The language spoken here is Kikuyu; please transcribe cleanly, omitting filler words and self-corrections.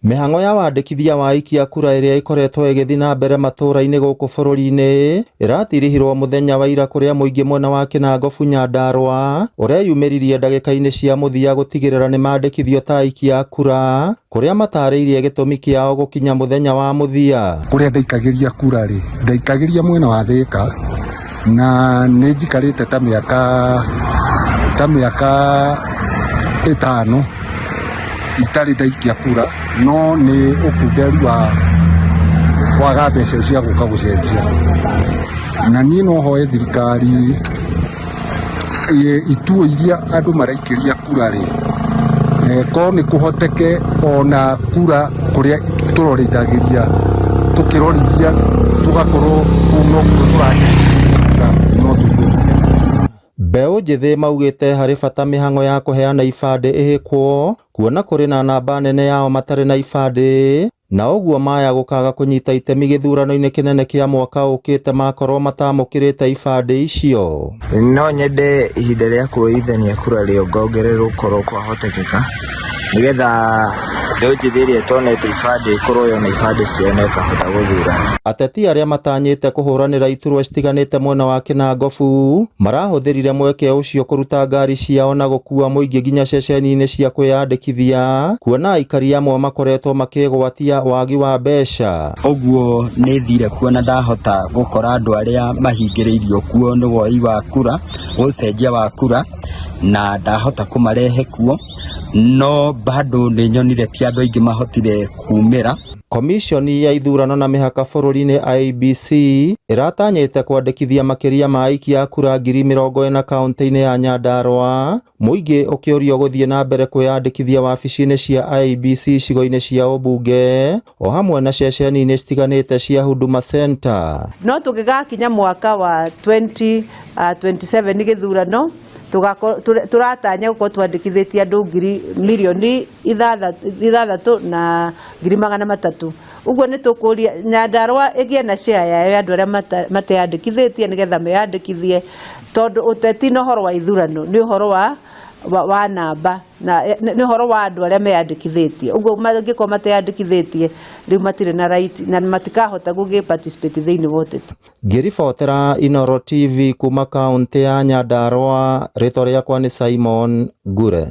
Mĩhang'o ya wandĩkithia wa aikia kura ĩrĩa ĩkoretwo ĩgĩthiĩ na mbere matũũra-inĩ gũkũ bũrũri-inĩ ĩratirihirwo mũthenya wa ira kũrĩa mũingĩ mwena wa Kĩnangobu Nyandarũa ũreyumĩririe ndagĩka-inĩ cia mũthia gũtigĩrĩra nĩmandĩkithio ta aikia a kura kũrĩa matarĩirie gĩtũmi kĩao gũkinya mũthenya wa mũthia. Kũrĩa ndaikagĩria kura rĩ, ndaikagĩria mwena wa Thĩka na nĩ njikarĩte ta mĩaka ta mĩaka ĩtano itarĩ ndaikia kura no nĩ ũkunderu wa kwaga mbeca cia gũka gũcenjia. Na niĩ no hoe thirikari ituo iria andũ maraikĩria kura rĩ, korwo nĩ kũhoteke ona kura kũrĩa tũrorithagĩria tũkĩrorithia tũgakorwo kũu nokuo tũracenjeria kura no tũigue. Mbeũ njĩthĩ maugĩte harĩ bata mĩhang'o ya kũheana ibandĩ ĩhĩkwo kuona kũrĩ na namba nene yao matarĩ na ibandĩ na ũguo maya gũkaga kũnyita itemi gĩthurano-inĩ kĩnene kĩa mwaka ũkĩte makorwo matamũkĩrĩte ibandĩ icio. No nyende ihinda rĩa kuoithania kura rĩongongererwo korwo kwahotekeka nĩgetha mbeũ njĩthĩ ĩrĩa ĩtonete ibandĩ ĩkorwo yona ibandĩ ciao na ĩkahota gũthurana. Ateti arĩa matanyĩte kũhũranĩra iturwa citiganĩte mwena wa Kĩnangobu marahũthĩrire mweke ũcio kũruta ngari ciao na gũkua mũingĩ nginya ceceni-inĩ cia kwĩyandĩkithia kuona aikari amwe makoretwo makĩgwatia wagi wa mbeca. Ũguo nĩ thire kuo na ndahota gũkora andũ arĩa mahingĩrĩirio kuo nĩ woi wa kura, ũcenjia wa kura na ndahota kũmarehe kuo, no bado nĩ nyonire ti andũ aingĩ mahotire kumĩra. Komiconi ya ithurano na mĩhaka bũrũri-inĩ IEBC ĩratanyĩte kwandĩkithia makĩria ma aikia a kura 40,000 kaunti-inĩ ya Nyandarua, mũingĩ ũkĩũrio gũthiĩ na mbere kwĩyandĩkithia wabici-inĩ cia IEBC icigo-inĩ cia ũmbunge o hamwe na ceceni-inĩ citiganĩte cia Huduma Center. No tũgĩgakinya mwaka wa 2027 gĩthurano tũratanya gũkorwo twandĩkithĩtie andũ ngiri mirioni 6,300,000. Ũguo nĩ tũkũria Nyandarua ĩgĩe na share yayo ya andũ arĩa mateyandĩkithĩtie nĩgetha meyandĩkithie, tondũ ũteti na ũhoro wa ithurano nĩ ũhoro wa namba na nĩ ũhoro wa andũ arĩa meyandĩkithĩtie. Ũguo mangĩkorwo mateyandĩkithĩtie rĩu matirĩ na right na matikahota gũgĩ participate thĩinĩ wa ũteti. Ngĩribotera Inooro TV kuma kaũntĩ ya Nyandarua, rĩtwa rĩakwa nĩ Simon Ngure.